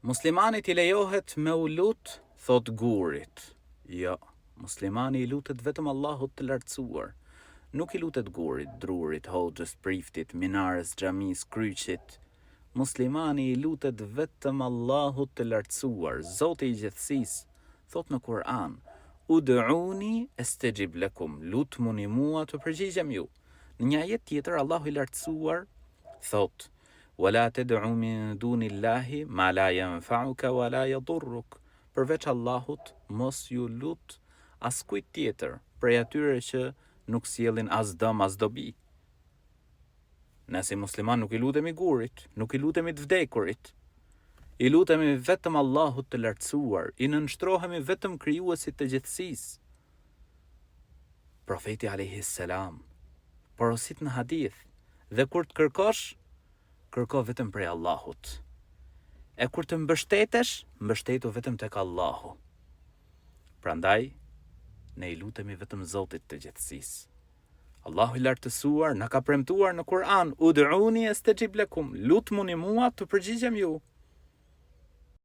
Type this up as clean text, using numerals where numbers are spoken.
Muslimanit i lejohet me u lut, thotë gurit. Jo, muslimani i lutet vetëm Allahut të Lartësuar. Nuk i lutet gurit, drurit, hoxhës, priftit, minares, xhamisë, kryqit. Muslimani i lutet vetëm Allahut të Lartësuar, Zoti i gjithësisë, thotë në Kur'an, Ud'uni estexhib lekum, lutmuni mua të përgjigjem ju. Në një ajet tjetër Allahu i Lartësuar thotë, Wa la ted'u min dunillahi ma la yanfa'uka wa la yadurruk, Përveç Allahut mos iu lut askujt tjetër prej atyre që nuk sjellin as dëm as dobi. Ne si muslimanë nuk i lutemi gurit, nuk i lutemi të vdekurit. I lutemi vetëm Allahut të Lartësuar, i nënshtrohemi vetëm Krijuesit të gjithësisë. Profeti alejhi selam porosit në hadith, dhe kur të kërkosh, kërko vetëm prej Allahut. E kur të mbështetesh, mbështetu vetëm tek Allahu. Prandaj, ne i lutemi vetëm Zotit të gjithësisë. Allahu i lartësuar na ka premtuar në Kur'an, "Ud'uni astajib lakum", lutmuni mua të përgjigjem ju.